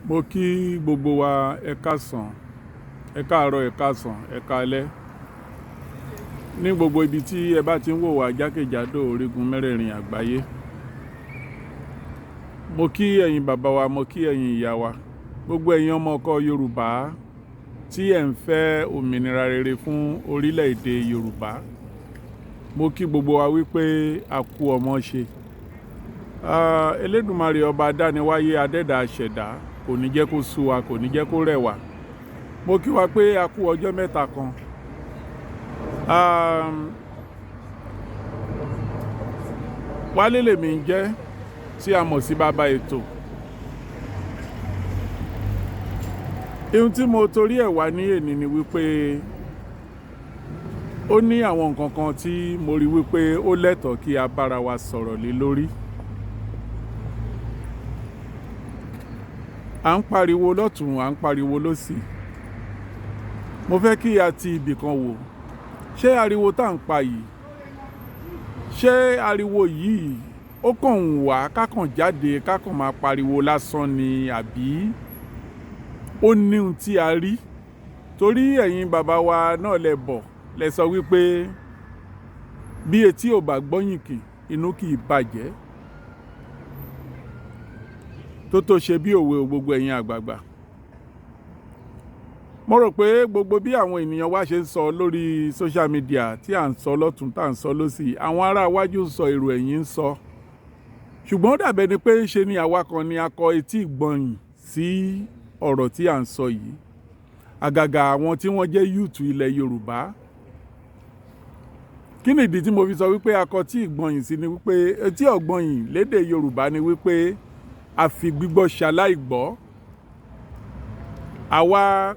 Mo kí gbogbo wa, ẹ káàsán, ẹ káàárọ̀, ẹ káàsán, ẹ káalẹ́. Ní gbogbo ibi tí ẹ bá ti ń wò wá jákèjádò orígun mẹ́rẹ̀ẹ̀rin àgbáyé. Mo kí ẹ̀yin bàbá wa, mo kí ẹ̀yin ìyá wa, gbogbo ẹ̀yin ọmọ ọkọ Yorùbá tí ẹ̀ ń fẹ́ òmìnira rere fún orílẹ̀-èdè Yorùbá. Mo kí gbogbo wa wípé a kú ọmọ ṣe. Elédùmarè ọba adániwáyé adẹ́dà aṣẹ̀dá kò ní jẹ́ kó sú wa, kò ní jẹ́ kó rẹ̀ wá. Mo kí wa pé a kú ọjọ́ mẹ́ta kan. Wálé lèmi ń jẹ́ tí a mọ̀ sí bàbá ètò. Ihun tí mo torí ẹ̀ wá ní èní ni wípé ó ní àwọn nǹkan kan tí mo rí wípé ó lẹ́tọ̀ọ́ kí a bára wa sọ̀rọ̀ lé lórí. À ń pariwo lọ́tùn, à ń pariwo lósì. Mo fẹ́ kí a ti ibì kan wò. Ṣé ariwo tá ń pa yìí? Ṣé ariwo yìí ó kàn ń wá kákan jáde kákan máa pariwo lásán ni àbí ó ní ohun tí a rí? Torí ẹ̀yin bàbá wa náà lẹ bọ̀, lẹ sọ wípé bí etí ò bá gbọ́yìnkìn, inú kì í bàjẹ́. Tó tó ṣe bí òwe gbogbo ẹ̀yin àgbààgbà. Mo rò pé gbogbo bí àwọn ènìyàn wa ṣe ń sọ lórí social media tí à ń sọ lọ́tùn, tí à ń sọ lósì, àwọn ará iwájú ń sọ, èrò ẹ̀yìn ń sọ. Ṣùgbọ́n ó dàbí ẹni pé ṣe ni àwa kan ni a kọ etí ìgbọ̀nyìn sí ọ̀rọ̀ tí à ń sọ yìí. Àgàgà àwọn tí wọ́n jẹ́ youth ilẹ̀ Yorùbá. Kí nìdí tí mo fi sọ wípé a kọ etí ìgbọ̀nyìn sí ni wípé etí ọ̀gbọ̀nyìn lédè Yorùbá ni wípé a fi gbígbọ́ ṣaláìgbọ́. Àwa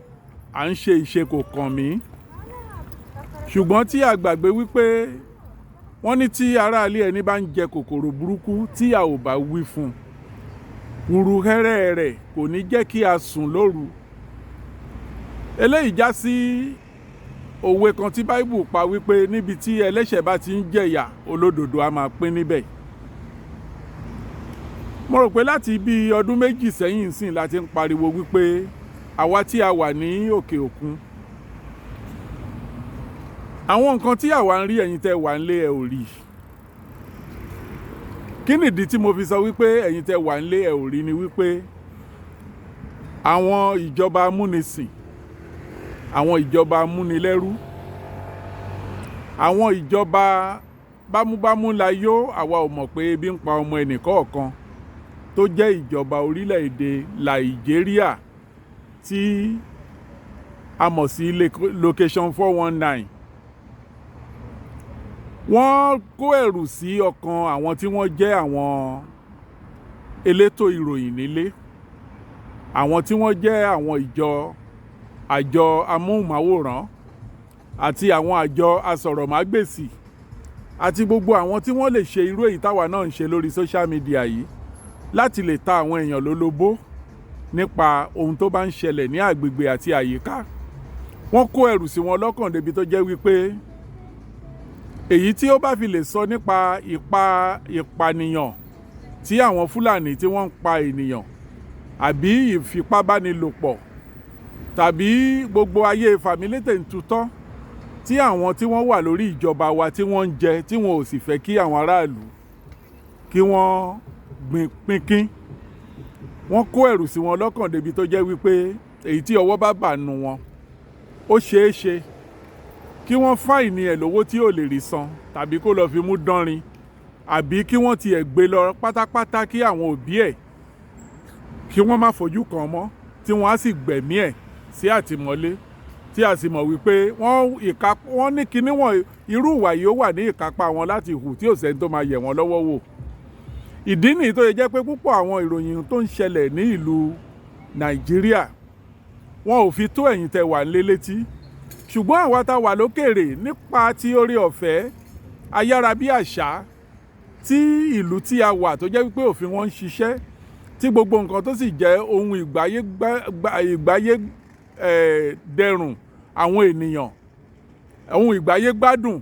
à ń ṣe ìṣe kò kàn mí. Ṣùgbọ́n tí a gbàgbé wípé wọ́n ní tí ará ilé ẹni bá ń jẹ kòkòrò burúkú tí a ò bá wí fún, wùrúhẹ́rẹ́ rẹ̀ kò ní jẹ́ kí a sùn lóru. Eléyìí já sí òwe kan tí Báíbù pa wípé níbi tí ẹlẹ́ṣẹ̀ bá ti ń jẹ̀yà, olódodo a máa pín níbẹ̀. Mo rò pé láti bí ọdún méjì sẹ́yìn sìn la ti ń pariwo wípé àwa tí a wà ní òkè òkun, àwọn nǹkan tí àwa ń rí ẹ̀yin tẹ́ wà nílé ẹ ò rí. Kí nìdí tí mo fi sọ wípé ẹ̀yin tẹ́ wà nílé ẹ ò rí ni wípé àwọn ìjọba amúnisìn, àwọn ìjọba amúnilẹ́rú, àwọn ìjọba bámúbámú la yó, àwa ò mọ̀ pé ebi ń pa ọmọ ẹnì kọ̀ọ̀kan tó jẹ́ ìjọba orílẹ̀-èdè Nàìjíríà tí a mọ̀ sí location 419. Wọ́n kó ẹ̀rù sí ọkàn àwọn tí wọ́n jẹ́ àwọn elétò ìròyìn nílé, àwọn tí wọ́n jẹ́ àwọn ìjọ àjọ amóhùnmáwòrán àti àwọn àjọ asọ̀rọ̀mágbèsì àti gbogbo àwọn tí wọ́n lè ṣe irú èyí táwa náà ń ṣe lórí social media yìí láti lè ta àwọn èèyàn lólobó nípa ohun tó bá ń ṣẹlẹ̀ ní àgbègbè àti àyíká. Wọ́n kó ẹ̀rù sí wọn lọ́kàn débi tó jẹ́ wípé èyí tí ó bá fi lè sọ nípa ìpànìyàn tí àwọn Fúlàní tí wọ́n ń pa ènìyàn àbí ìfipábánilòpọ̀ tàbí gbogbo ayé fàmílétè ń tutọ́ tí àwọn tí wọ́n wà lórí ìjọba wa tí wọ́n ń jẹ tí wọn ò sì fẹ́ kí àwọn aráàlú kí wọ́n gbin pínpín. Wọ́n kó ẹ̀rù sí wọn lọ́kàn débi tó jẹ́ wípé èyí tí ọwọ́ bá bà nù wọn, ó ṣeé ṣe kí wọ́n fáìní ẹ̀ lówó tí ò lè rí san tàbí kó lọ fi mú dánrin àbí kí wọ́n tiẹ̀ gbé lọ pátápátá kí àwọn òbí ẹ̀ kí wọ́n má fojú kàn mọ́ tí wọ́n á sì gbẹ̀mí ẹ̀ sí àtìmọ́lé tí a sì mọ̀ wípé wọ́n ní kíní wọn irú ìwà yìí ó wà ní ìkápá wọn láti hù tí ò sẹ́ni tó máa yẹ̀ wọ́n lọ́wọ́ wò. Ìdí nìyí tó yẹ jẹ́ pé púpọ̀ àwọn ìròyìn tó ń ṣẹlẹ̀ ní ìlú Nàìjíríà wọn ò fi tó ẹ̀yin tẹ́ wà nílé létí. Ṣùgbọ́n àwa tá wà lókèrè nípa ti oore ọ̀fẹ́ ayárabíàṣá tí ìlú tí a wà tó jẹ́ wípé òfin wọn ń ṣiṣẹ́ tí gbogbo nǹkan tó sì jẹ́ ohun ìgbáyé dẹrùn àwọn ènìyàn, ohun ìgbáyé gbádùn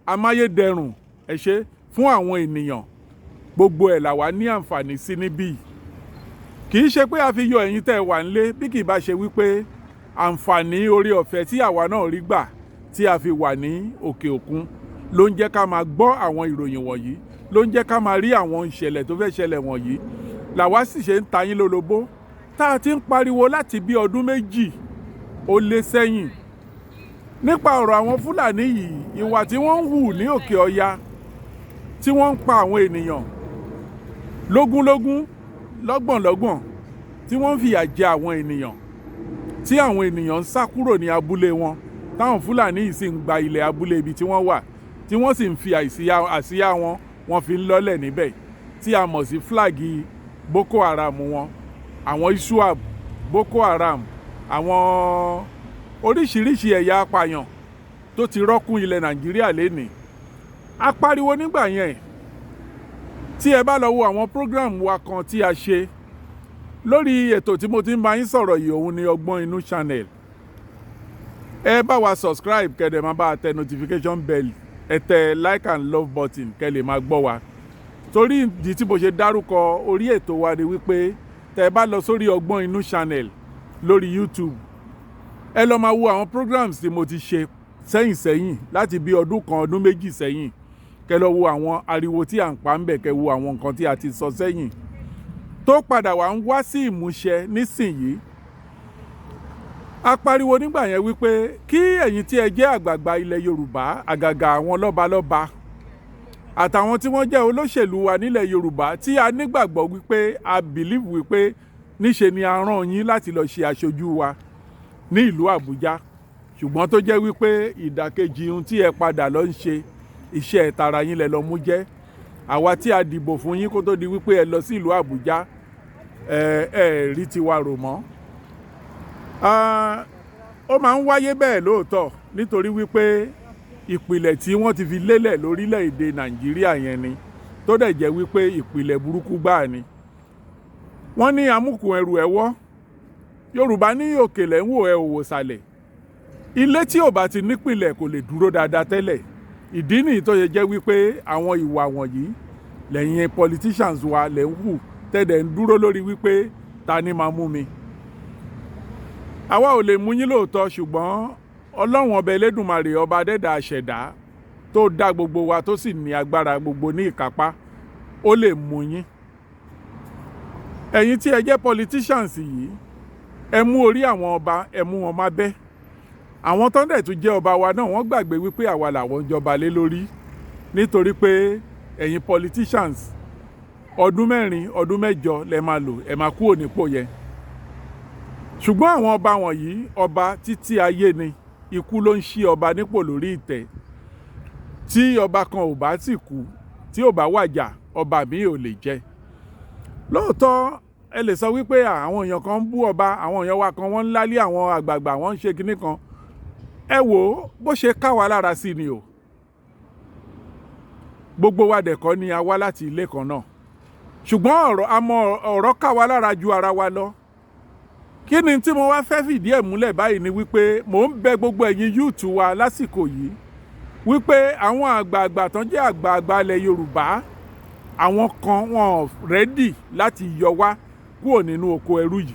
amáyédẹrùn ẹ ṣé fún àwọn ènìyàn, gbogbo ẹ̀ làwa ní àǹfààní sí níbí. Kì í ṣe pé a fi yọ ẹ̀yin tẹ́ ẹ wà nílé, bí kì í bá ṣe wípé àǹfààní orí ọ̀fẹ́ tí àwa náà rí gbà tí a fi wà ní òkè òkun ló ń jẹ́ ká máa gbọ́ àwọn ìròyìn wọ̀nyí, ló ń jẹ́ ká máa rí àwọn ìṣẹ̀lẹ̀ tó fẹ́ ṣẹlẹ̀ wọ̀nyí, làwa sì ṣe ń ta yín lólobó tá a ti ń pariwo láti bí ọdún 2 ó lé sẹ́yìn nípa ọ̀rọ̀ àwọn Fúlàní yìí, ìwà tí wọ́n ń hù ní Òkè Ọya, tí wọ́n ń pa àwọn ènìyàn lógúnlógún, lọ́gbọ̀nlọ́gbọ̀n, tí wọ́n ń fìyà jẹ àwọn ènìyàn, tí àwọn ènìyàn ń sá kúrò ní abúlé wọn, táwọn Fúlàní yìí sì ń gba ilẹ̀ abúlé ibi tí wọ́n wà, tí wọ́n sì ń fi àsíá wọn, wọ́n fi ń lọ́lẹ̀ níbẹ̀, tí a mọ̀ sí flag Boko Haram wọn, àwọn ISWAP, Boko Haram, àwọn oríṣiríṣi ẹ̀yà apàyàn tó ti rọ́kún ilẹ̀ Nàìjíríà lénìí. A pariwo nígbà yẹn. Tí ẹ bá lọ wo àwọn program wa kan tí a ṣe lórí ètò tí mo ti ń bá yín sọ̀rọ̀ yìí, òun ni Ọgbọ́n Inú Channel. Ẹ bá wa subscribe, kẹ́ dẹ̀ máa bá a tẹ notification bell, ẹ tẹ like and love button, kẹ́ lè máa gbọ́ wa. Torí ìdí tí mo ṣe dárúkọ orí ètò wa ni wípé tẹ bá lọ sórí Ọgbọ́n Inú Channel lórí YouTube, ẹ lọ máa wo àwọn programs tí mo ti ṣe sẹ́yìn sẹ́yìn láti bí ọdún 1, ọdún 2 sẹ́yìn. Kẹ́ lọ wo àwọn ariwo tí à ń pa ń bẹ̀, kẹ́ wo àwọn nǹkan tí a ti sọ sẹ́yìn tó padà wá ń wá sí ìmúṣẹ nísìnyìí. A pariwo nígbà yẹn wípé kí ẹ̀yin tí ẹ jẹ́ àgbààgbà ilẹ̀ Yorùbá, àgàgà àwọn lọ́balọ́ba àtàwọn tí wọ́n jẹ́ olóṣèlú wa nílẹ̀ Yorùbá, tí a nígbàgbọ́ wípé, a believe wípé níṣe ni a rán yín láti lọ ṣe aṣojú wa ní ìlú Àbújá, ṣùgbọ́n tó jẹ́ wípé ìdàkejì ohun tí ẹ padà lọ ń ṣe, iṣẹ́ tara yín lẹ lọ mú jẹ́. Àwa tí a dìbò fún yín kó tó di wípé ẹ lọ sí ìlú Àbújá, ẹ ẹ rí tiwa rò mọ́. Ó máa ń wáyé bẹ́ẹ̀ lóòótọ́, nítorí wípé ìpìlẹ̀ tí wọ́n ti fi lélẹ̀ lórílẹ̀‐èdè Nàìjíríà yẹn ni, tó dẹ̀ jẹ́ wípé ìpìlẹ̀ burúkú gbáà ni. Wọ́n ní amúkùn ẹrù ẹ̀ wọ́. Yorùbá ní òkèlè ń wò, ẹ ò wò sàlẹ̀. Ilé tí ò bá ti nípìlẹ̀ kò lè dúró dáadáa tẹ́lẹ̀. Ìdí nìyí tó ṣe jẹ́ wípé àwọn ìwà wọ̀nyí lẹ́yìn politicians wa lẹ́ ń hù, tẹ́lẹ̀ ń dúró lórí wípé ta ni máa mú mi. Àwa ò lè mú yín lóòótọ́, ṣùgbọ́n Ọlọ́run Ọba Elédùmarè, ọba adẹ́dà àṣẹ̀dá tó dá gbogbo wa, tó sì ní agbára gbogbo ní ìkápá, ó lè mú yín. Ẹ̀yin tí ẹ jẹ́ politicians yìí, ẹ mú orí àwọn ọba, ẹ mú wọn má bẹ́. Àwọn tó ń dẹ̀ tún jẹ́ ọba wa náà, wọ́n gbàgbé wípé àwa làwọn ń jọba lé lórí, nítorí pé ẹ̀yin politicians, ọdún 4, ọdún 8 lẹ máa lò, ẹ máa kúrò nípò yẹn. Ṣùgbọ́n àwọn ọba wọ̀nyí, ọba títí ayé ni. Ikú ló ń ṣí ọba nípò lórí ìtẹ́. Tí ọba kan ò bá sì kú, tí ò bá wàjà, ọba mi ò lè jẹ. Lóòótọ́, ẹ lè sọ wípé àwọn èèyàn kan ń bú ọba, àwọn èèyàn wa kan, wọ́n ń lálé àwọn àgbààgbà, wọ́n ń ṣe kinní kan. Ẹ wò ó, bó ṣe ká wa lára sí ni o. Gbogbo wa dẹ̀ kọ́ ni a wá láti ilé kan náà, ṣùgbọ́n ọ̀rọ̀ àmọ́ ọ̀rọ̀ ká wa lára ju ara wa lọ. Kí ni tí mo wá fẹ́ fìdí ẹ̀ múlẹ̀ báyìí ni wípé mò ń bẹ gbogbo ẹ̀yin youth wa lásìkò yìí wípé àwọn àgbààgbà tán jẹ́ àgbààgbà ilẹ̀ Yorùbá, àwọn kan, wọn ready láti yọ wá kúrò nínú oko ẹrú yìí,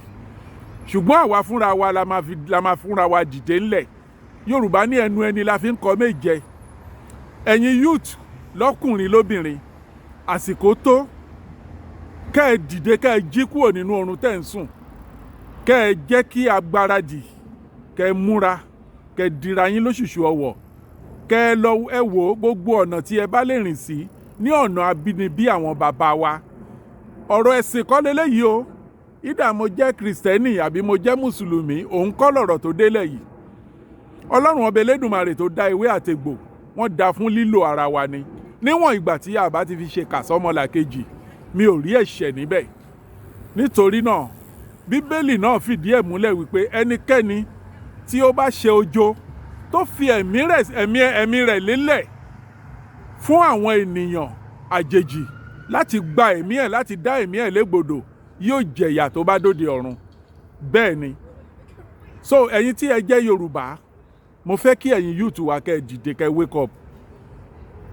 ṣùgbọ́n àwa fúnra wa la máa fúnra wa dìde ńlẹ̀. Yorùbá ní ẹnu ẹni la fi ń kọ méje. Ẹ̀yin youth, lọ́kùnrin lóbìnrin, àsìkò tó kẹ́ ẹ dìde, kẹ́ ẹ jí kúrò nínú oorun tẹ́ ń sùn, kẹ́ ẹ jẹ́ kí agbáradì, kẹ́ ẹ múra, kẹ́ ẹ dira yín lóṣùṣù ọwọ̀, kẹ́ ẹ lọ. Ẹ wò ó, gbogbo ọ̀nà tí ẹ bá lè rìn sí ní ọ̀nà abínibí àwọn bàbá wa. Ọ̀rọ̀ ẹ̀sìn kọ́ leléyìí o. Ìdá mo jẹ́ Kìrìsìtẹ́nì àbí mo jẹ́ Mùsùlùmí, òun kọ́ lọ̀rọ̀ tó délẹ̀ yìí. Ọlọ́run Ọba Elédùmarè tó dá ewé àtegbò, wọ́n dá fún lílò ara wa ni. Níwọ̀n ìgbà tí a bá ti fi ṣe kàsọ́mọlàkejì, mi ò rí ẹ̀ṣẹ̀ níbẹ̀. Nítorí náà, Bíbélì náà fìdí ẹ̀ múlẹ̀ wípé ẹnikẹ́ni tí ó bá ṣe ojo, tó fi ẹ̀mí rẹ̀ lélẹ̀ fún àwọn ènìyàn àjèjì láti gba ẹ̀mí ẹ̀, láti dá ẹ̀mí ẹ̀ légbodò, yóò jẹ̀yà tó bá dóde ọ̀run. Bẹ́ẹ̀ ni. So ẹ̀yin tí ẹ jẹ́ Yorùbá, mo fẹ́ kí ẹ̀yin youth wa kẹ́ ẹ dìde, kẹ́ ẹ wake up.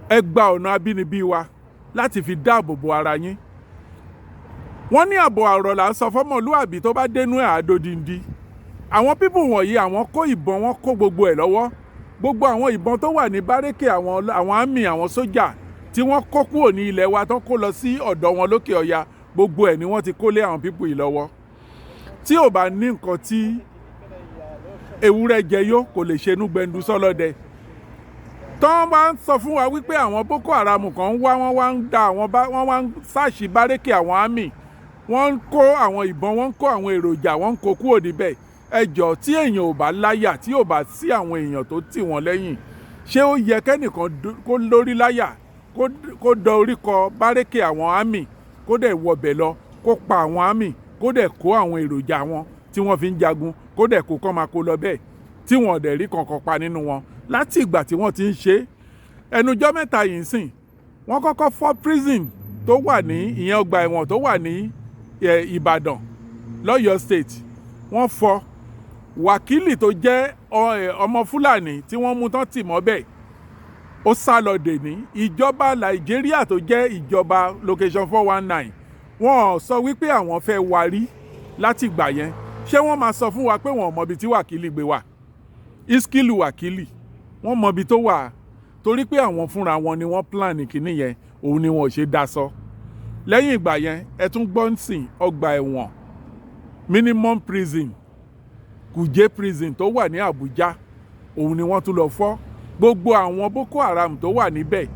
Ẹ gba ọ̀nà abínibí wa láti fi dáàbò bo ara yín. Wọ́n ní àbọ̀ ọ̀rọ̀ là ń sọ fọ́mọlúàbí, tó bá dénú ẹ̀, àdódindi. Àwọn people wọ̀nyí, àwọn kó ìbọn, wọn kó gbogbo ẹ̀ lọ́wọ́. Gbogbo àwọn ìbọn tó wà ní bárẹ́kì àwọn army, àwọn sójà tí wọ́n kó kúrò ní ilẹ̀ wa, tó kó lọ sí ọ̀dọ̀ wọn lókè ọya, gbogbo ẹ̀ ni wọ́n ti kó lé àwọn people yìí lọ́wọ́. Tí ò bá ní nǹkan tí ewúrẹ́ jẹ yó, kò lè ṣe inú gbẹndu sọ́lọ́dẹ. Tọ́n bá ń sọ fún wa wípé àwọn Boko Haram kan ń wá, wọ́n wá ń da àwọn bá, wọ́n wá ń search bárẹ́kì àwọn army, wọ́n ń kó àwọn ìbọn, wọ́n ń kó àwọn èròjà, wọ́n ń kó kúrò níbẹ̀. Ẹ jọ̀ọ́, tí èèyàn ò bá láyà, tí ò bá sí àwọn èèyàn tó tì wọ́n lẹ́yìn, ṣé ó yẹ kẹ́nìkan kó lórí láyà, kó dọ orí kọ bárẹ́kì àwọn army, kó dẹ̀ wọbẹ̀ lọ, kó pa àwọn army, kó dẹ̀ kó àwọn èròjà wọn tí wọ́n fi ń jagun, kó dẹ̀ kó kọ́ máa kó lọ bẹ́ẹ̀, tí wọ́n dẹ̀ rí kankan pa nínú wọn láti ìgbà tí wọ́n ti ń ṣe é? Ẹnujọ́ mẹ́ta yìí ń sìn, wọ́n kọ́kọ́ fọ́ prison tó wà ní, ìyẹn ọgbà ẹ̀wọ̀n tó wà ní Ìbàdàn lọ́yọ̀ State. Wọ́n fọ́. Wákìlì tó jẹ́ ọmọ Fúlàní tí wọ́n mú tán tì mọ́ bẹ́ẹ̀, ó sá lọ dèní. Ìjọba Nàìjíríà tó jẹ́ ìjọba Location 419, wọ́n sọ wípé àwọn fẹ́ warí láti gbà yẹn. Ṣé wọ́n máa sọ fún wa pé wọ́n ò mọbi tí Wákìlì gbé wà? Iskilu Wákìlì, wọ́n mọbi tó wà, torí pé àwọn fúnra wọn ni wọ́n plan kìíní yẹn. Òun ni wọn ò ṣe dá sọ. Lẹ́yìn ìgbà yẹn, ẹ tún gbọ́ ń sìn, ọgbà ẹ̀wọ̀n minimum prison, Kuje Prison tó wà ní Àbújá, òun ni wọ́n tún lọ fọ́. Gbogbo àwọn Boko Haram tó wà níbẹ̀,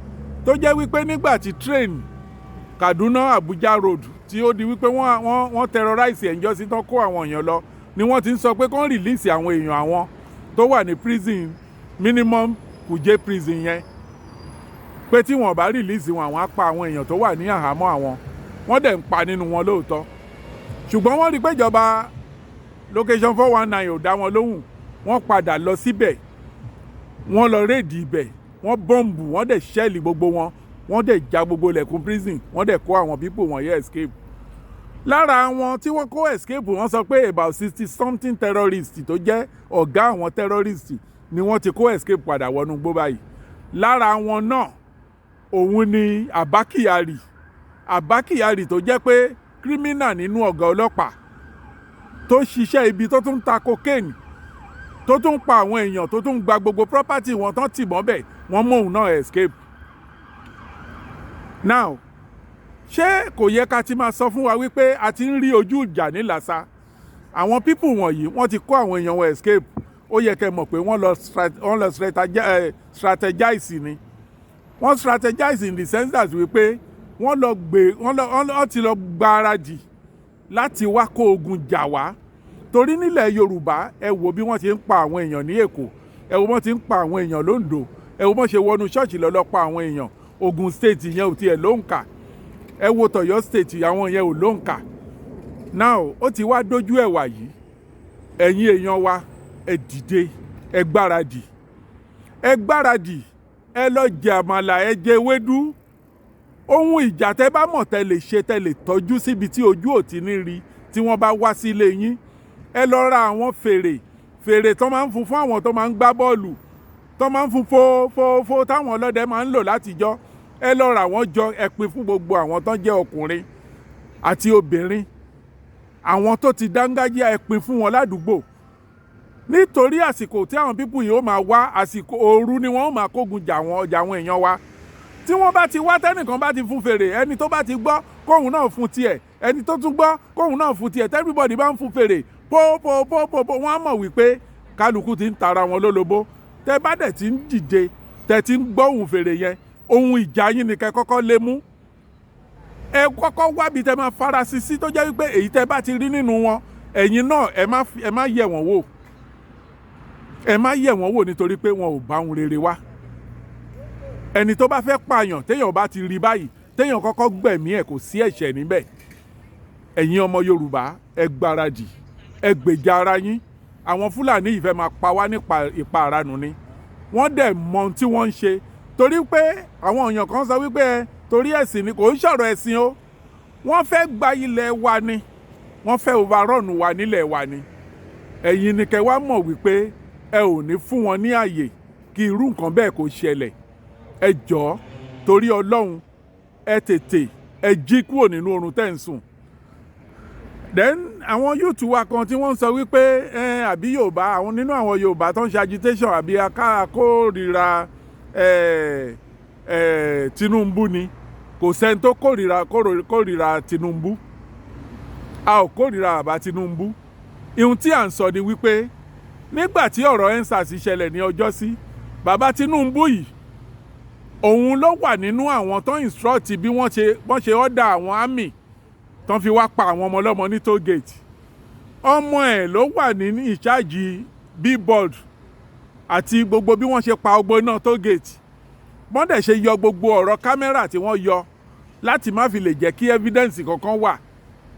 tó jẹ́ wípé nígbà tí train Kaduna Abuja road tí ó di wípé wọ́n terrorize ẹ̀ńjọ́ sí tán, kó àwọn èèyàn lọ, ni wọ́n ti ń sọ pé kán release àwọn èèyàn àwọn tó wà ní prison minimum Kuje Prison yẹn, pé tí wọ́n bá release wọn, àwọn á pa àwọn èèyàn tó wà ní àhámọ́ àwọn. Wọ́n dẹ̀ ń pa nínú wọn lóòótọ́, ṣùgbọ́n wọ́n rí pé ìjọba Location 419 ò dá wọn lóhùn. Wọ́n padà lọ síbẹ̀, wọ́n lọ raid ibẹ̀, wọ́n bomb, wọ́n dẹ̀ shell gbogbo wọn, wọ́n dẹ̀ já gbogbo ilẹ̀kùn prison, wọ́n dẹ̀ kó àwọn people wọ̀nyí escape. Lára àwọn tí wọ́n kó escape, wọ́n sọ pé about 60 something terrorists tó jẹ́ ọ̀gá àwọn terrorists ni wọ́n ti kó escape padà wọnú igbó báyìí. Lára wọn náà, òun ni Abba Kyari. Abba Kyari tó jẹ́ pé criminal nínú ọ̀gá ọlọ́pàá, tó ṣiṣẹ́ ibi, tó tún ta cocaine, tó tún pa àwọn èèyàn, tó tún gba gbogbo property wọn tán tì mọ́bẹ̀, wọ́n mú òun náà escape. Now, ṣé kò yẹ ká ti máa sọ fún wa wípé a ti ń rí ojú ìjà ní Làṣà? Àwọn people wọ̀nyí, wọ́n ti kó àwọn èèyàn wọn escape. Ó yẹ kẹ́ mọ̀ pé wọ́n lọ strategize ni. Wọ́n strategize in the sense that wípé wọ́n lọ gbé wọ́n lọ wọ́n ti lọ gbáradì láti wá kó ogun jà wá, torí nílẹ̀ Yorùbá, ẹ wo bí wọ́n ti ń pa àwọn èèyàn ní Èkó, ẹ wo bí wọ́n ti ń pa àwọn èèyàn lóńdó, ẹ wo bí wọ́n ṣe wọnú ṣọ́ọ̀ṣì lọ lọ pa àwọn èèyàn. Ogun State yẹn ò tiẹ̀ lóǹkà. Ẹ wo tọ̀yọ́ State, àwọn yẹn ò lóǹkà. Now, ó ti wá dójú ẹ̀wà yìí. Ẹ̀yin èèyàn wa, ẹ dìde, ẹ gbáradì, ẹ gbáradì, ẹ lọ jẹ àmàlà, ẹ jẹ ewédú. Ohun ìjà tẹ bá mọ̀ tẹ lè ṣe, tẹ lè tọ́jú síbi tí ojú ò ti ní rí tí wọ́n bá wá sí ilé yín, ẹ lọ ra àwọn fèrè fèrè tó máa ń fún fún àwọn tó máa ń gbá bọ́ọ̀lù, tó máa ń fún fo fo fo, táwọn ọlọ́dẹ máa ń lò látijọ́. Ẹ lọ rà wọ́n jọ, ẹ pín fún gbogbo àwọn tó ń jẹ́ ọkùnrin àti obìnrin, àwọn tó ti dángájíá, ẹ pín fún wọn ládùúgbò, nítorí àsìkò tí àwọn people yìí ó máa wá, àsìkò òru ni wọ́n ó máa kógun jà wọ́n, ọjà àwọn èèyàn wa. Tí wọ́n bá ti wá, tẹ́nìkan bá ti fún fèrè, ẹni tó bá ti gbọ́, kóun náà fún tiẹ̀, ẹni tó tún gbọ́, kóun náà fún tiẹ̀. Everybody bá ń fún fèrè pópópópó, wọ́n á mọ̀ wípé kálukú ti ń tara wọn lólobó. Tẹ́ bá dẹ̀ ti ń dìde, tẹ́ ti ń gbọ́hùn fèrè yẹn, ohun ìjà yín ni kẹ́ kọ́kọ́ lé mú. Ẹ kọ́kọ́ wábi tẹ́ máa farasí sí, tó jẹ́ wípé èyí tẹ́ bá ti rí nínú wọn, ẹ̀yin náà, ẹ má yẹ̀ wọ́n wò, ẹ má yẹ̀ wọ́n wò, nítorí pé wọn ò bá ohun rere wá. Ẹni tó bá fẹ́ pààyàn, téèyàn bá ti rí báyìí, téèyàn kọ́kọ́ gbẹ̀mí ẹ̀, kò sí ẹ̀ṣẹ̀ níbẹ̀. Ẹ̀yin ọmọ Yorùbá, ẹ gbáradì, ẹ gbèjà ara yín. Àwọn Fúlàní yìí fẹ́ máa pa wá nípa ìpa àranù ni. Wọ́n dẹ̀ mọ ohun tí wọ́n ń ṣe, torí pé àwọn èèyàn kan sọ wípé ẹ torí ẹ̀sìn ni. Kò ń ṣọ̀rọ̀ ẹ̀sìn o. Wọ́n fẹ́ gba ilẹ̀ wa ni, wọ́n fẹ́ overrun wa nílẹ̀ wa ni. Ẹ̀yin ni kẹ́ wá mọ̀ wípé ẹ ò ní fún wọn ní àyè kí irú nǹkan bẹ́ẹ̀ kó ṣẹlẹ̀. Ẹ jọ̀ọ́, torí Ọlọ́run, ẹ tètè ẹ jí kúrò nínú oorun tẹ́ ń sùn. Then àwọn youth wa kan tí wọ́n ń sọ wípé ẹ àbí Yorùbá, àwọn nínú àwọn Yorùbá tó ń ṣe agitation, àbí akórira ẹ ẹ Tinubu ni. Kò sẹ́ni tó kórìíra Tinubu. A ò kórìíra bàbá Tinubu. Ihun tí à ń sọ ni wípé nígbà tí ọ̀rọ̀ EndSARS ṣẹlẹ̀ ní ọjọ́sí, bàbá Tinubu yìí, òun ló wà nínú àwọn tó instruct bí wọ́n ṣe order àwọn army tó fi wá pa àwọn ọmọ ọlọ́mọ ní toll gate. Ọmọ ẹ̀ ló wà ní ìṣáàjì billboard àti gbogbo bí wọ́n ṣe pa ọgbọ́n náà toll gate. Wọ́n dẹ̀ ṣe yọ gbogbo ọ̀rọ̀ camera tí wọ́n yọ láti má fi lè jẹ́ kí evidence kankan wà,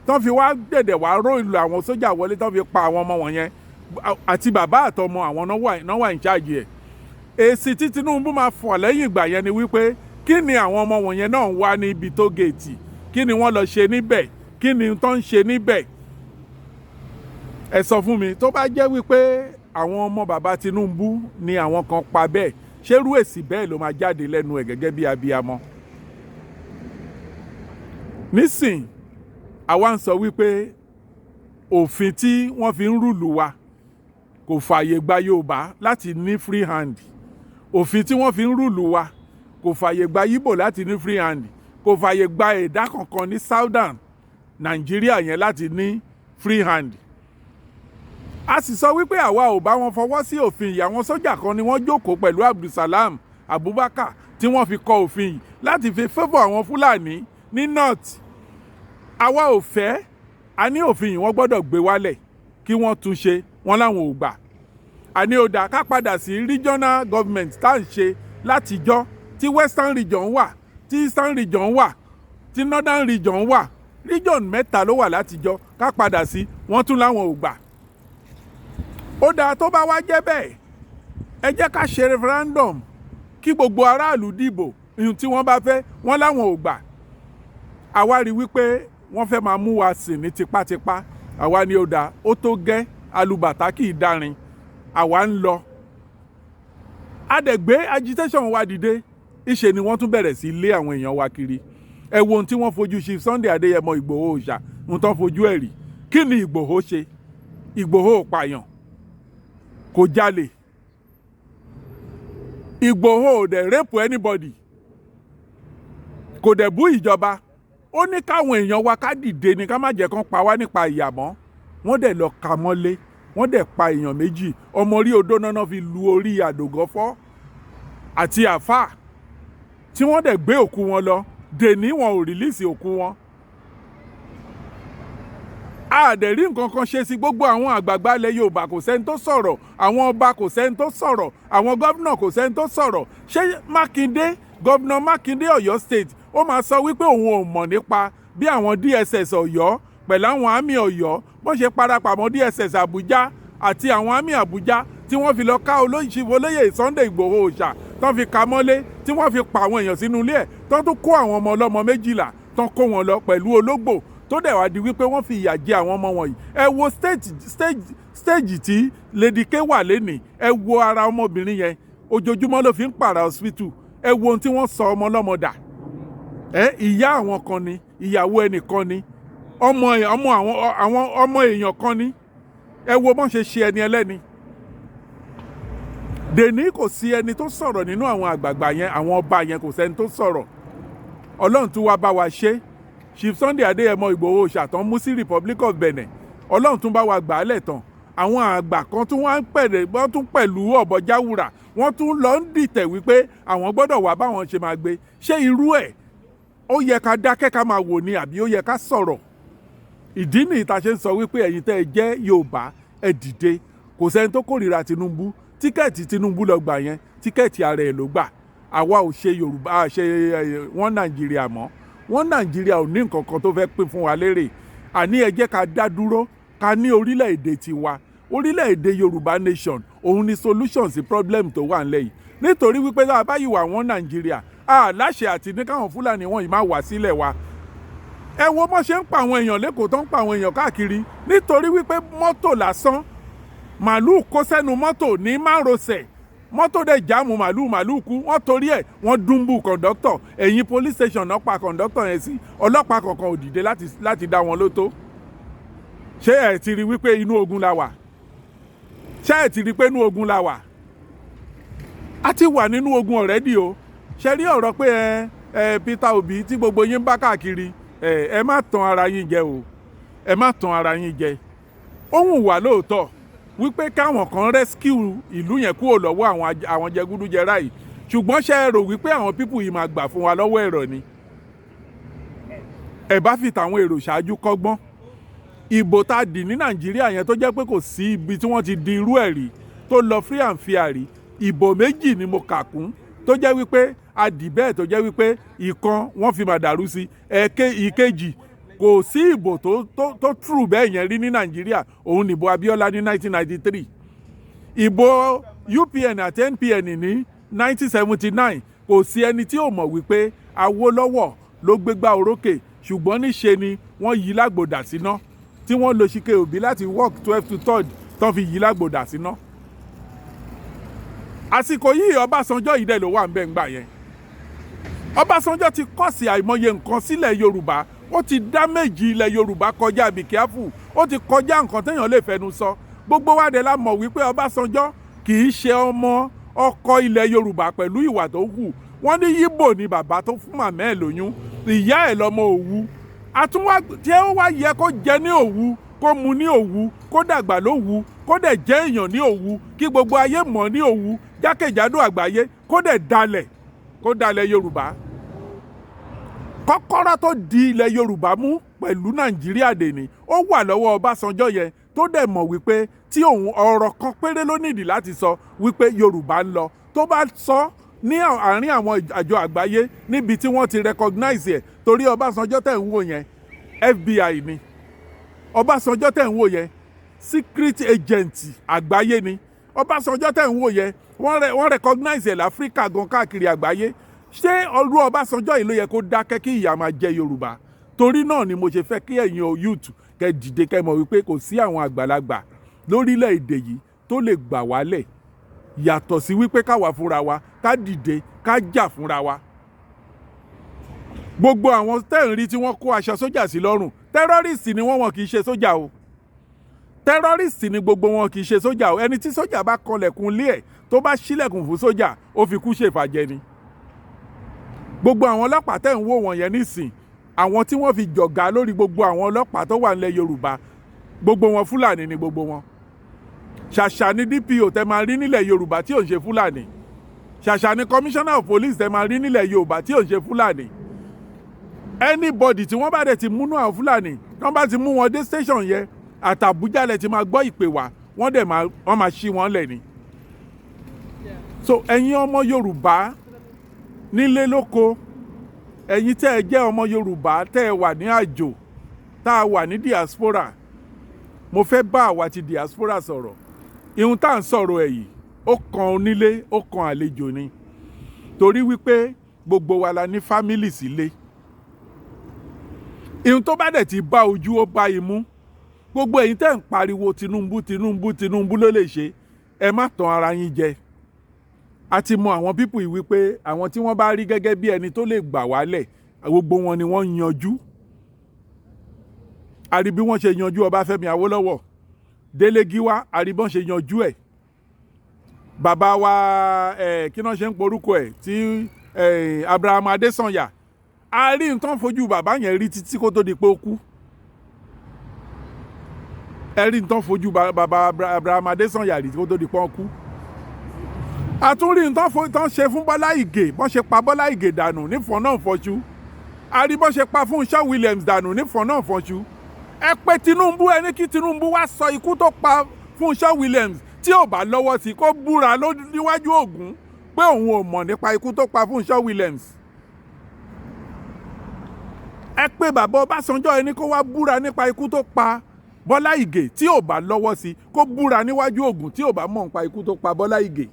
tán fi wá dẹ̀dẹ̀ wá ró ìlú àwọn sójà wọlé, tán fi pa àwọn ọmọ wọ̀nyẹn àti bàbá àtọmọ àwọn náà wà in charge ẹ̀. Èsì tí Tinubu máa fọ̀ lẹ́yìn ìgbà yẹn ni wípé, kí ni àwọn ọmọ wọ̀nyẹn náà ń wá níbi toll gate? Kí ni wọ́n lọ ṣe níbẹ̀? Kí ni tó ń ṣe níbẹ̀? Ẹ sọ fún mi, tó bá jẹ́ wípé àwọn ọmọ bàbá Tinubu ni àwọn kan pa bẹ́ẹ̀, ṣérú èsì bẹ́ẹ̀ ló máa jáde lẹ́nu ẹ̀ gẹ́gẹ́ bí abiyamọ? Nísìn, àwa ń sọ wípé òfin tí wọ́n fi ń rule wa kò fààyè gba Yorùbá láti ní free hand. Òfin tí wọ́n fi ń rule wa kò fààyè gba Yíbò láti ní free hand, kò fààyè gba ẹ̀dá kankan ní Southern Nàìjíríà yẹn láti ní free hand. A sì sọ wípé àwa ò bá wọn fọwọ́ sí òfin yìí. Àwọn sójà kan ni wọ́n jókòó pẹ̀lú Abdulsalam Abubakar tí wọ́n fi kọ òfin yìí láti fi favour àwọn Fúlàní ní north. Àwa ò fẹ́. A ní òfin yìí, wọ́n gbọ́dọ̀ gbé wálẹ̀ kí wọ́n tún ṣe. Wọ́n láwọn ò gbà. Àní ó dà, ká padà sí regional government tá à ń ṣe látijọ́, tí Western Region wà, tí Eastern Region wà, tí Northern Region wà. Region mẹ́ta ló wà látijọ́, ká padà sí. Wọ́n tún láwọn ò gbà. Ó dáa, tó bá wá jẹ́ bẹ́ẹ̀, ẹ jẹ́ ká ṣe referendum kí gbogbo aráàlú dìbò ihun tí wọ́n bá fẹ́. Wọ́n láwọn ò gbà. Àwa rí wípé wọ́n fẹ́ máa mú wa sìn ní tipátipá. Àwa ni ó dáa, ó tó gẹ́, alùbàtà kì í dárin. Àwa ń lọ. A dẹ̀ gbé agitation wa dìde. Ìṣe ni wọ́n tún bẹ̀rẹ̀ sí lé àwọn èèyàn wa kiri. Ẹ wo ohun tí wọ́n fojú Chief Sunday Adéyẹmọ Ìgbòho Òòṣà, ohun tó fojú ẹ̀ rí. Kí ni Ìgbòho ṣe? Ìgbòho ò pààyàn, kò jalè. Ìgbòho ò dẹ̀ rape anybody, kò dẹ̀ bú ìjọba. Ó ní káwọn èèyàn wa ká dìde ni, ká má jẹ́ kán pa wá nípa ìyàmọ́. Wọ́n dẹ̀ lọ ka mọ́lé, wọ́n dẹ̀ pa èèyàn méjì. Ọmọ orí odó náà fi lu orí àdògọ́fọ́ àti àfáà, tí wọ́n dẹ̀ gbé òkú wọn lọ. Dèní, wọn ò release òkú wọn. A dẹ̀ rí nǹkan kan ṣe sí. Gbogbo àwọn àgbààgbà ilẹ̀ Yorùbá, kò sẹ́ni tó sọ̀rọ̀. Àwọn ọba, kò sẹ́ni tó sọ̀rọ̀. Àwọn gómìnà, kò sẹ́ni tó sọ̀rọ̀. Ṣé Mákindé, Gómìnà Mákindé Ọ̀yọ́ State, ó máa sọ wípé òun ò mọ̀ nípa bí àwọn DSS Ọ̀yọ́ pẹ̀lú àwọn army Ọ̀yọ́ bọ́n ṣe parapọ̀ mọ́ DSS Àbújá àti àwọn army Àbújá tí wọ́n fi lọ ká olóyè Sunday Ìgbòho Òòṣà, tán fi ka mọ́lé, tí wọ́n fi pa àwọn èèyàn sínú ilé ẹ̀, tán tún kó àwọn ọmọ ọlọ́mọ 12, tán kó wọn lọ pẹ̀lú ológbò, tó dẹ̀ wá di wípé wọ́n fi ìyà jẹ àwọn ọmọ wọ̀nyí? Ẹ wo stage tí Lady K wà lénìí. Ẹ wo ara ọmọbìnrin yẹn, ojoojúmọ́ ló fi ń pààrà hospital. Ẹ wo ohun tí wọ́n sọ ọmọ ọlọ́mọ dà. Ẹ ìyá àwọn kan ni, ìyàwó ẹnìkan ni, ọmọ ọmọ àwọn ọmọ èèyàn kan ni. Ẹ wo bọ́n ṣe ṣe ẹni ẹlẹ́ni. Dèní, kò sí ẹni tó sọ̀rọ̀ nínú àwọn àgbààgbà yẹn, àwọn ọba yẹn, kò sẹ́ni tó sọ̀rọ̀. Ọlọ́run tún wá bá wa ṣe. Chief Sunday Adéyẹmọ Ìgbòho ṣàtàn mú sí Republic of Benin, Ọlọ́run tún bá wa gbà á lẹ̀ tán. Àwọn àgbà kan tún wá ń pẹ̀lẹ́, wọ́n tún pẹ̀lú ọ̀bọ jáwùrà, wọ́n tún lọ ń dìtẹ̀ wípé àwọn gbọ́dọ̀ wá báwọn ṣe máa gbé. Ṣé irú ẹ̀ ó yẹ ká dákẹ́ ká máa wò ni, àbí ó yẹ ká sọ̀rọ̀? Ìdí nìyí tá a ṣe ń sọ wípé ẹ̀yin tẹ́ ẹ jẹ́ Yorùbá, ẹ dìde. Kò sẹ́ni tó kórìíra Tinubu. Ticket Tinubu lọ gbà yẹn, ticket ara ẹ̀ ló gbà. Àwa ò ṣe Yorùbá ṣe wọ́n Nàìjíríà mọ́. Wọ́n Nàìjíríà ò ní nǹkan kan tó fẹ́ pín fún wa lérè. Àní ẹ jẹ́ ká dá dúró, ká ní orílẹ̀-èdè tiwa, orílẹ̀-èdè Yorùbá nation. Òun ni solution sí problem tó wà nílẹ̀ yìí, nítorí wípé tá a bá yìí wà wọ́n Nàìjíríà, a láṣẹ àti ní káwọn Fúlàní wọ̀nyí má wá sílẹ̀ wa. Ẹ wo bọ́n ṣe ń pa àwọn èèyàn l'Ékòó, tó ń pa àwọn èèyàn káàkiri, nítorí wípé mọ́tò lásán, màlúù kó sẹ́nu mọ́tò ní márosẹ̀, mọ́tò dẹ̀ jam màlúù, màlúù kú. Wọ́n torí ẹ̀, wọ́n dúnbù conductor. Ẹ̀yìn police station náà pa conductor yẹn sí. Ọlọ́pàá kankan ò dìde láti dá wọn lótó. Ṣé ẹ ti rí wípé inú ogun la wà? Ṣé ẹ ti rí pé inú ogun la wà? A ti wà nínú ogun already o. Ṣe rí ọ̀rọ̀ pé ẹ Peter Obi tí gbogbo yín ń bá káàkiri, ẹ má tan ara yín jẹ o, ẹ má tan ara yín jẹ. Ó wù wá lóòótọ́ wípé káwọn kan rescue ìlú yẹn kúrò lọ́wọ́ àwọn jẹgúdújẹrá yìí, ṣùgbọ́n ṣe é rò wípé àwọn people yìí máa gbà fún wa lọ́wọ́ ẹ̀rọ ni? Ẹ bá fi tàwọn èrò ṣáájú kọ́gbọ́n. Ìbò tá a dì ní Nàìjíríà yẹn, tó jẹ́ pé kò sí ibi tí wọ́n ti di irú ẹ̀ rí tó lọ free and fair rí, ìbò méjì ni mo kà kún tó jẹ́ wípé a dì bẹ́ẹ̀, tó jẹ́ wípé ìkan wọ́n fi màdàrú sí, ẹ̀ẹ́kẹ́ ìkejì, kò sí ìbò tó true bẹ́ẹ̀ yẹn rí ní Nàìjíríà. Òun nìbò Abíọ́lá ní 1993, ìbò UPN àti NPN ní 1979. Kò sí ẹni tí ò mọ̀ wípé Awólọ́wọ̀ ló gbégbá orókè, ṣùgbọ́n níṣe ni wọ́n yí lágbòdà síná, tí wọ́n lo Chike Obi láti work 12 to third tán fi yí lágbòdà síná. Àsìkò yìí, Ọbásanjọ́ yìí dẹ̀ ló wà ń bẹ̀ ń gbà yẹn. Ọbásanjọ́ ti kọ́ sí àìmọye nǹkan sílẹ̀ Yorùbá. Ó ti dá méjì ilẹ̀ Yorùbá kọjá. Be careful, ó ti kọjá nǹkan téèyàn lè fẹnu sọ. Gbogbo wa dẹ̀ la mọ̀ wípé Ọbásanjọ́ kì í ṣe ọmọ ọkọ ilẹ̀ Yorùbá pẹ̀lú ìwà tó hù. Wọ́n ní Yíbò ni bàbá tó fún màmá ẹ̀ lóyún, ìyá ẹ̀ lọ́mọ Òwu. Àtúnwá tí ó wá yẹ kó jẹ ní Òwu, kó mu ní Òwu, kó dàgbà lÓwu, kó dẹ̀ jẹ́ èèyàn ní Òwu, kí gbogbo ayé mọ̀ ní Òwu jákèjádò àgbáyé, kó dẹ̀ dalẹ̀, kó dalẹ̀ Yorùbá. Kọ́kọ́rọ́ tó di ilẹ̀ Yorùbá mú pẹ̀lú Nàìjíríà dèní, ó wà lọ́wọ́ Ọbásanjọ́ yẹn, tó dẹ̀ mọ̀ wípé tí òun ọ̀rọ̀ kan péré ló nídìí láti sọ wípé Yorùbá ń lọ, tó bá sọ ní àárín àwọn àjọ àgbáyé níbi tí wọ́n ti recognize ẹ̀. Torí Ọbásanjọ́ tẹ̀ ń wò yẹn, FBI ni. Ọbásanjọ́ tẹ̀ ń wò yẹn, secret agent àgbáyé ni. Ọbásanjọ́ tẹ̀ ń wò yẹn, wọ́n recognize ẹ̀ láfíríkà gan, káàkiri àgbáyé. Ṣé ọlú Ọbásanjọ́ yìí ló yẹ kó dákẹ́ kí ìyà máa jẹ Yorùbá? Torí náà ni mo ṣe fẹ́ kí ẹ̀yin youth kẹ́ dìde, kẹ́ mọ̀ wípé kò sí àwọn àgbàlagbà lórílẹ̀‐èdè yìí tó lè gbà wálẹ̀, yàtọ̀ sí wípé káwa fúnra wa ká dìde, ká jà fúnra wa. Gbogbo àwọn tẹ́ ń rí tí wọ́n kó aṣọ sójà sí lọ́rùn, terrorist ni wọ́n. Wọn kì í ṣe sójà o. Terrorist ni gbogbo wọn, kì í ṣe sójà o. Ẹni tí sójà bá kanlẹ̀kùn lé ẹ̀, tó bá ṣílẹ̀kùn fún sójà, ó fi kú ṣèfàjẹ ni. Gbogbo àwọn ọlọ́pàá tẹ́ ń wò wọ̀n yẹn nísìn, àwọn tí wọ́n fi jọ̀gá lórí gbogbo àwọn ọlọ́pàá tó wà nílẹ̀ Yorùbá, gbogbo wọn Fúlàní ni gbogbo wọn. Ṣàṣà ni DPO tẹ́ máa rí nílẹ̀ Yorùbá tí ò ń ṣe Fúlàní. Ṣàṣà ni commissioner of police tẹ́ máa rí nílẹ̀ Yorùbá tí ò ń ṣe Fúlàní. Anybody tí wọ́n bá dẹ̀ ti múnú àwọn Fúlàní, tí wọ́n bá ti mú wọn dé station yẹn, àtàbújá lẹ ti máa gbọ́ ìpè wá, wọ́n dẹ̀ máa wọ́n máa ṣí wọn lẹ̀ ni. So ẹ̀yin ọmọ Yorùbá nílé lóko, ẹ̀yin tẹ́ ẹ jẹ́ ọmọ Yorùbá tẹ́ ẹ wà ní àjò, tá a wà ní diaspora, mo fẹ́ bá àwa ti diaspora sọ̀rọ̀. Ihun tá à ń sọ̀rọ̀ ẹ̀ yìí, ó kan onílé, ó kan àlejò ni, torí wípé gbogbo wa la ní family sílé. Ihun tó bá dẹ̀ ti bá ojú, ó bá imú. Gbogbo ẹ̀yin tẹ́ ń pariwo Tinubu, Tinubu, Tinubu ló lè ṣe, ẹ má tan ara yín jẹ. A ti mọ àwọn people yìí wípé àwọn tí wọ́n bá rí gẹ́gẹ́ bí ẹni tó lè gbà wálẹ̀, gbogbo wọn ni wọ́n yanjú. A rí bí wọ́n ṣe yanjú Ọbáfẹ́mi Awólọ́wọ̀, Délé Gíwá, a rí bí wọ́n ṣe yanjú ẹ̀. Bàbá wa ẹ̀, kí náà ṣe ń porúkọ ẹ̀ tí ẹ̀, Abraham Adésànyà, a rí nǹkan fojú bàbá yẹn rí títí kó tó di pé ó kú. Ẹ rí nǹkan fojú bàbá Abraham Adésànyà rí kó tó di pé ó kú. A tún rí nǹkan tán ṣe fún Bọ́lá Ìgè, bọ́n ṣe pa Bọ́lá Ìgè dànù nífọ̀n náà fọ́ṣú. A rí bọ́n ṣe pa Fúnṣọ́ Williams dànù nífọ̀n náà fọ́ṣú. Ẹ pé Tinubu, ẹ ní kí Tinubu wá sọ ikú tó pa Fúnṣọ́ Williams. Tí ò bá lọ́wọ́ sí, kó búra níwájú Ògún pé òun ò mọ̀ nípa ikú tó pa Fúnṣọ́ Williams. Ẹ pé bàbá Ọbásanjọ́, ẹni kó wá búra nípa ikú tó pa Bọ́lá Ìgè. Tí ò bá lọ́wọ́ sí, kó búra níwájú Ògún, tí ò bá mọ̀ nípa ikú tó pa Bọ́lá Ìgè.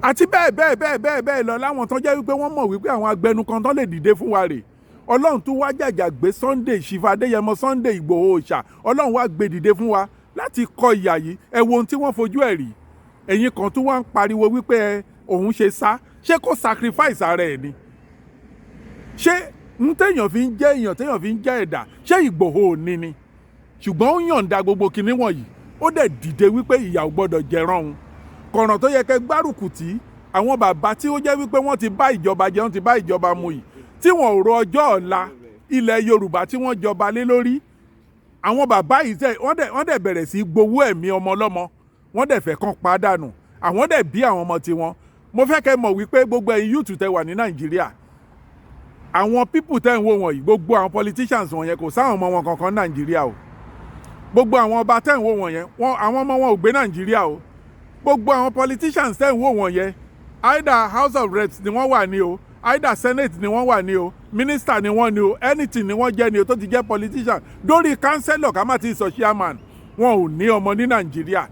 Àti bẹ́ẹ̀ bẹ́ẹ̀ bẹ́ẹ̀ bẹ́ẹ̀ bẹ́ẹ̀ lọ, láwọn tó jẹ́ wípé wọ́n mọ̀ wípé àwọn agbẹnukan tó lè dìde fún wa rè. Ọlọ́run tún wá jàjà gbé Sunday Ṣìfà Adéyẹmọ, Sunday Ìgbòho Òòṣà, Ọlọ́run wá gbé dìde fún wa láti kọ ìyà yìí. Ẹ wo ohun tí wọ́n fojú ẹ̀ rí. Ẹ̀yin kan tún wá ń pariwo wípé ẹ òun ṣe sá, ṣé kó sacrifice ara ẹ̀ ni? Ṣé Ń téèyàn fi ń jẹ́ èèyàn, téèyàn fi ń jẹ́ ẹ̀dá, ṣé Ìgbòho ò ní ni? Ṣùgbọ́n ó yọ̀ǹda gbogbo kinní wọ̀nyí, ó dẹ̀ dìde wípé ìyà ò gbọ́dọ̀ jẹran òun. Kọ̀ràn tó yẹ kẹ́ gbárùkù tí àwọn bàbá tí ó jẹ́ wípé wọ́n ti bá ìjọba jẹ, wọ́n ti bá ìjọba mu yìí, tí wọ́n ò ro ọjọ́ ọ̀la ilẹ̀ Yorùbá tí wọ́n jọba lé lórí. Àwọn bàbá yìí tẹ wọ́n dẹ̀ bẹ̀rẹ̀ sí gbowó ẹ̀mí ọmọ ọlọ́mọ, wọ́n dẹ̀ fẹ́ kàn pàdánù. Àwọn dẹ̀ bí àwọn ọmọ tiwọn. Mo fẹ́ kẹ́ mọ̀ wípé gbogbo ẹ̀yin youth tẹ wà ní Nàìjíríà, àwọn people tẹ́ ń wò wọ̀nyí, gbogbo àwọn politicians wọ̀nyẹn, kò sáwọn ọmọ wọn kankan ní Nàìjíríà o. Gbogbo àwọn ọba tẹ́ ń wò wọ̀nyẹn, wọn àwọn ọmọ wọn ò gbé Nàìjíríà o. Gbogbo àwọn politicians tẹ́ ń wò wọ̀nyẹn, either House of Reps ni wọ́n wà ní o, either Senate ni wọ́n wà ní o, minister ni wọ́n ní o, anything ni wọ́n jẹ́ ní o tó ti jẹ́ politician, dórí councillor, ká má ti sọ chairman, wọn ò ní ọmọ ní Nàìjíríà.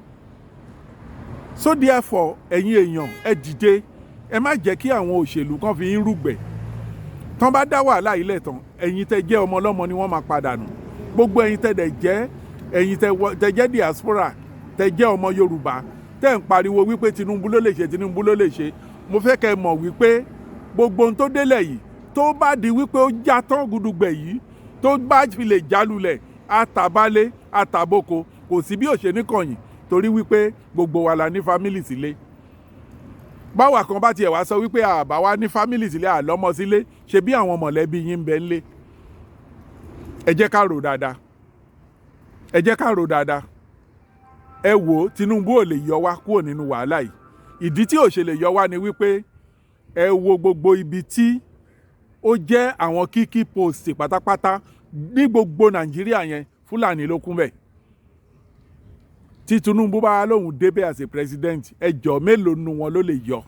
So therefore, ẹ̀yin èèyàn, ẹ dìde, ẹ má jẹ́ kí àwọn òṣèlú kan fi ń rúgbẹ̀. Tán bá dá wàhálà ilẹ̀ tán, ẹ̀yin tẹ́ jẹ́ ọmọ ọlọ́mọ ni wọ́n máa padà nù. Gbogbo ẹ̀yin tẹ́ dẹ̀ jẹ́, ẹ̀yin tẹ́ jẹ́ diaspora, tẹ́ jẹ́ ọmọ Yorùbá, tẹ́ ń pariwo wípé Tinubu ló lè ṣe, Tinubu ló lè ṣe, mo fẹ́ kẹ́ mọ̀ wípé gbogbo ohun tó délẹ̀ yìí, tó bá di wípé ó já tán gudugbẹ̀ yìí, tó bá fi lè jálulẹ̀, àtàbálẹ̀ àtàboko, kò sí bí òṣè níkànnì, torí wípé gbogbo wa la ní family sílé. Báwa kan bá tiẹ̀ wá sọ wípé àbá wa ní family sílé, àlọ́mọ sílé, ṣe bí àwọn mọ̀lẹ́bí yín ń bẹ ńlé. Ẹ jẹ́ ká rò dáadáa, ẹ jẹ́ ká rò dáadáa. Ẹ wò ó, Tinubu ò lè yọ wá kúrò nínú wàhálà yìí. Ìdí tí ò ṣe lè yọ wá ni wípé ẹ wo gbogbo ibi tí ó jẹ́ àwọn key post pátápátá ní gbogbo Nàìjíríà yẹn, Fúlàní ló kún bẹ̀. Tí Tinubu bá lóun débẹ̀ as a president, ẹjọ́ mélòó nu wọn ló lè yọ,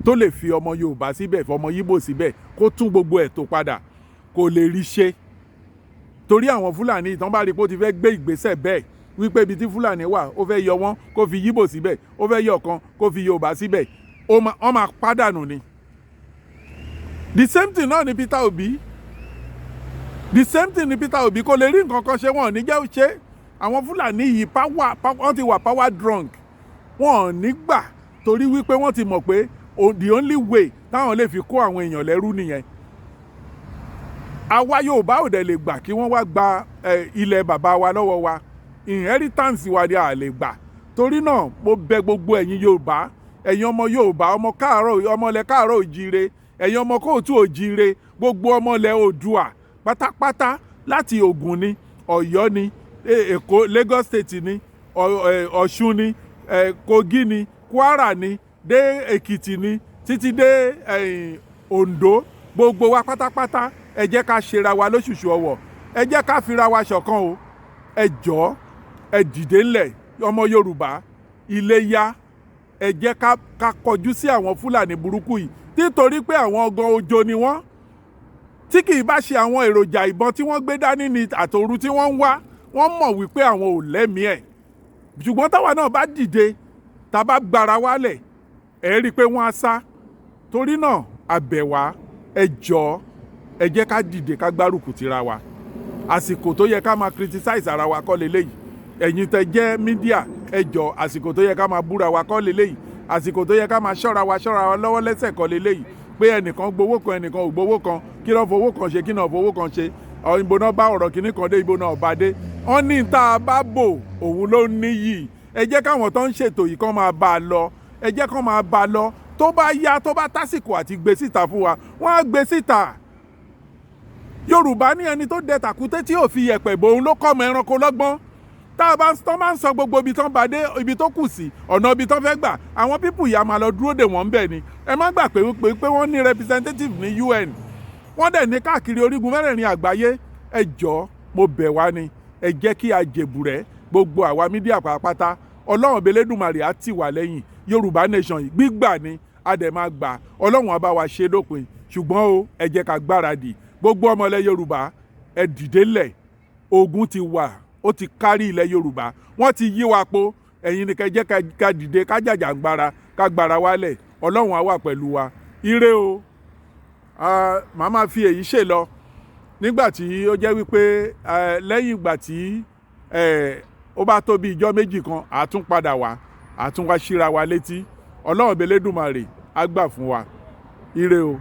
tó lè fi ọmọ Yorùbá síbẹ̀, fọmọ Yíbò síbẹ̀, kó tún gbogbo ẹ̀ tó padà? Kò lè rí ṣe, torí àwọn Fúlàní ìtàn bá rí pé ó ti fẹ́ gbé ìgbésẹ̀ bẹ́ẹ̀, wípé ibi tí Fúlàní wà, ó fẹ́ yọ wọ́n kó fi Yíbò síbẹ̀, ó fẹ́ yọ kan kó fi Yorùbá síbẹ̀, wọ́n máa pàdánù ni. The same thing náà ni Peter Obi, the same thing ni Peter Obi. Kò lè rí nǹkan kan ṣe, wọn ò ní jẹ́ ṣe. Àwọn Fúlàní yìí, power, wọ́n ti wà power drunk, wọn ò ní gbà, torí wípé wọ́n ti mọ̀ pé the only way táwọn lè fi kó àwọn èèyàn lẹ́rú nìyẹn. Àwa Yorùbá ò dẹ̀ lè gbà kí wọ́n wá gba ilẹ̀ bàbá wa lọ́wọ́ wa. Inheritance wa ni a lè gbà. Torí náà, mo bẹ̀ gbogbo ẹ̀yin Yorùbá, ẹ̀yin ọmọ Yorùbá, ọmọ káàárọ̀, ọmọ ilẹ̀ káàárọ̀ òjíire, ẹ̀yin ọmọ kóòtù òjíire, gbogbo ọmọ ilẹ̀ Oòduà pátápátá, láti Ògùn ni, Ọ̀yọ́ ni, Èkó, Lagos State ni, Ọ̀ṣun ni, Kogi ni, Kwara ni, dé Èkìtì ni, títí dé Oǹdó, gbogbo wa pátápátá, ẹ jẹ́ ká ṣera wa lóṣùṣù ọwọ̀, ẹ jẹ́ ká fira wa ṣọ̀kan o. Ẹ jọ̀ọ́, ẹ dìde ńlẹ̀, ọmọ Yorùbá, ilé yá. Ẹ jẹ́ ká kọjú sí àwọn Fúlàní burúkú yìí, nítorí pé àwọn ọgàn ojo ni wọ́n. Tí kì í bá ṣe àwọn èròjà ìbọn tí wọ́n gbé dání ní àtòru tí wọ́n ń wá, wọ́n mọ̀ wípé àwọn ò lẹ́mìí ẹ̀. Ṣùgbọ́n táwa náà bá dìde, tá a bá gbára wálẹ̀, ẹ rí i pé wọ́n á sá. Torí náà, àbẹ̀wá, ẹ jọ̀ọ́, ẹ jẹ́ ká dìde, ká gbárùkù tira wa. Àsìkò tó yẹ ká máa criticize ara wa kọ́ leléyìí. Ẹ̀yin tẹ́ jẹ́ media, ẹ jọ̀ọ́, àsìkò tó yẹ ká máa búra wa kọ́ leléyìí. Àsìkò tó yẹ ká máa ṣọ́ra wa lọ́wọ́ lẹ́sẹ̀ kọ́ leléyìí, pé ẹnìkan gbowó kan, ẹnìkan ò gbowó kan, kí ló fowó kan ṣe, kí náà fowó kan ṣe, ìbò náà bá ọ̀rọ̀ kìíní kan dé, ìbò náà bá dé. Wọ́n ní tá a bá bò òun ló níyì. Ẹ jẹ́ káwọn tó ń ṣètò yìí kán máa bá a lọ, ẹ jẹ́ kán máa bá a lọ. Tó bá yá, tó bá tásìkò àti gbé síta fún wa, wọ́n á gbé síta. Yorùbá ní ẹni tó dẹ tàkúté tí ò fi yẹ̀pẹ̀ bò, òun ló kọ́ ọmọ ẹranko lọ́gbọ́n. Tá a bá tán máa ń sọ gbogbo ibi tán bá dé, ibi tó kù sí, ọ̀nà ibi tán fẹ́ gbà, àwọn people yìí á máa lọ dúró dè wọ́n bẹ̀ ni. Ẹ má gbà pé wọ́n ní representative ní UN, wọ́n dẹ̀ ní káàkiri orígun mẹ́rẹ̀ẹ̀rin àgbáyé. Ẹ jọ̀ọ́, mo bẹ̀ wá ni, ẹ jẹ́ kí a jèbùrẹ́, gbogbo àwa media pàápàá. Ọlọ́run Elédùmarè á tì wá lẹ́yìn. Yorùbá nation yìí, gbígbà ni, a dẹ̀ máa gbà. Ọlọ́run á bá wa ṣe dópin. Ṣùgbọ́n o, ẹ jẹ́ ká gbáradì. Gbogbo ọmọ ilẹ̀ Yorùbá, ẹ dìde lẹ̀. Ogun ti wà, ó ti kárí ilẹ̀ Yorùbá, wọ́n ti yí wa po. Ẹ̀yin ni kẹ́ jẹ́ ká dìde, ká jàjàǹgbara, ká gbára wálẹ̀. Ọlọ́run á wà pẹ̀lú wa. Ire o. Màá máa fi èyí ṣe lọ nígbà tí ó jẹ́ wípé lẹ́yìn ìgbà tí ó bá tó bí ijọ́ 2 kan, àtún padà wá, àtún wá síra wa létí. Ọlọ́run Elédùmarè á gbà fún wa. Ire o.